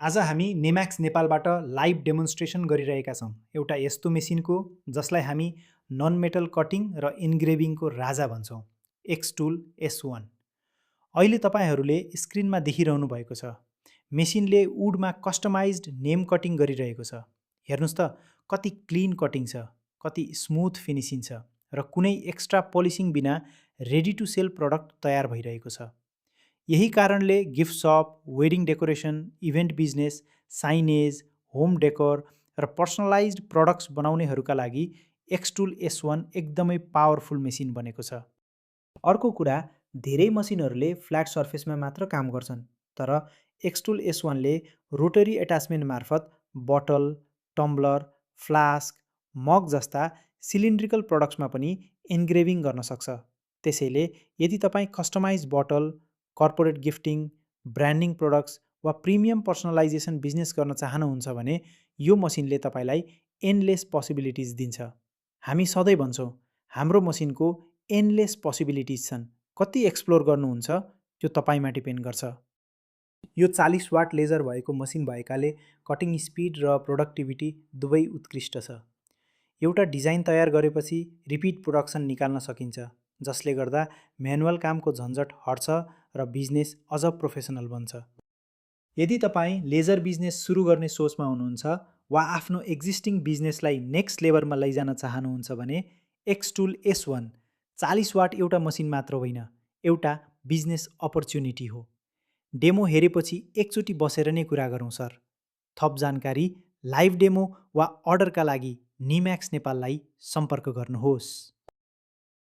आज हामी नेम्याक्स नेपालबाट लाइभ डेमोन्स्ट्रेसन गरिरहेका छौँ एउटा यस्तो मेसिनको जसलाई हामी नन मेटल कटिङ र इन्ग्रेभिङको राजा भन्छौँ, एक्सटुल S1। अहिले तपाईँहरूले स्क्रिनमा देखिरहनु भएको छ, मेसिनले वुडमा कस्टमाइज्ड नेम कटिङ गरिरहेको छ। हेर्नुहोस् त कति क्लिन कटिङ छ, कति स्मुथ फिनिसिङ छ र कुनै एक्स्ट्रा पोलिसिङ बिना रेडी टु सेल प्रडक्ट तयार भइरहेको छ। यही कारणले gift shop, wedding decoration, event business, signage, home decor र पर्सनलाइज्ड प्रडक्ट्स बनाउनेहरूका लागि एक्सटुल S1 एकदमै पावरफुल मेसिन बनेको छ। अर्को कुरा, धेरै मसिनहरूले फ्ल्याट सर्फेसमा मात्र काम गर्छन्, तर एक्सटुल S1 ले रोटरी एट्याचमेन्ट मार्फत बटल, टम्ब्लर, फ्लास्क, मग जस्ता सिलिन्ड्रिकल प्रडक्ट्समा पनि एन्ग्रेभिङ गर्न सक्छ। त्यसैले यदि तपाईँ customise bottle, corporate gifting, branding products वा प्रिमियम पर्सनलाइजेसन बिजनेस गर्न चाहनुहुन्छ भने यो मसिनले तपाईँलाई एन्डलेस पोसिबिलिटिज दिन्छ। हामी सधैँ भन्छौँ, हाम्रो मसिनको एन्डलेस पोसिबिलिटिज छन्। कति एक्सप्लोर गर्नुहुन्छ त्यो तपाईँमा डिपेन्ड गर्छ। यो 40 वाट लेजर भएको मसिन भएकाले कटिङ स्पिड र प्रोडक्टिभिटी दुवै उत्कृष्ट छ। एउटा डिजाइन तयार गरेपछि रिपिट प्रोडक्सन निकाल्न सकिन्छ, जसले गर्दा म्यानुअल कामको झन्झट हट्छ र बिजनेस अझ प्रोफेसनल बन्छ। यदि तपाईँ लेजर बिजनेस सुरु गर्ने सोचमा हुनुहुन्छ वा आफ्नो एक्जिस्टिङ बिजनेसलाई नेक्स्ट लेभलमा लैजान चाहनुहुन्छ भने एक्सटुल S1 40 वाट एउटा मसिन मात्र होइन, एउटा बिजनेस अपर्च्युनिटी हो। डेमो हेरेपछि एकचोटि बसेर नै कुरा गरौँ सर। थप जानकारी, लाइभ डेमो वा अर्डरका लागि निम्याक्स नेपाललाई सम्पर्क गर्नुहोस्।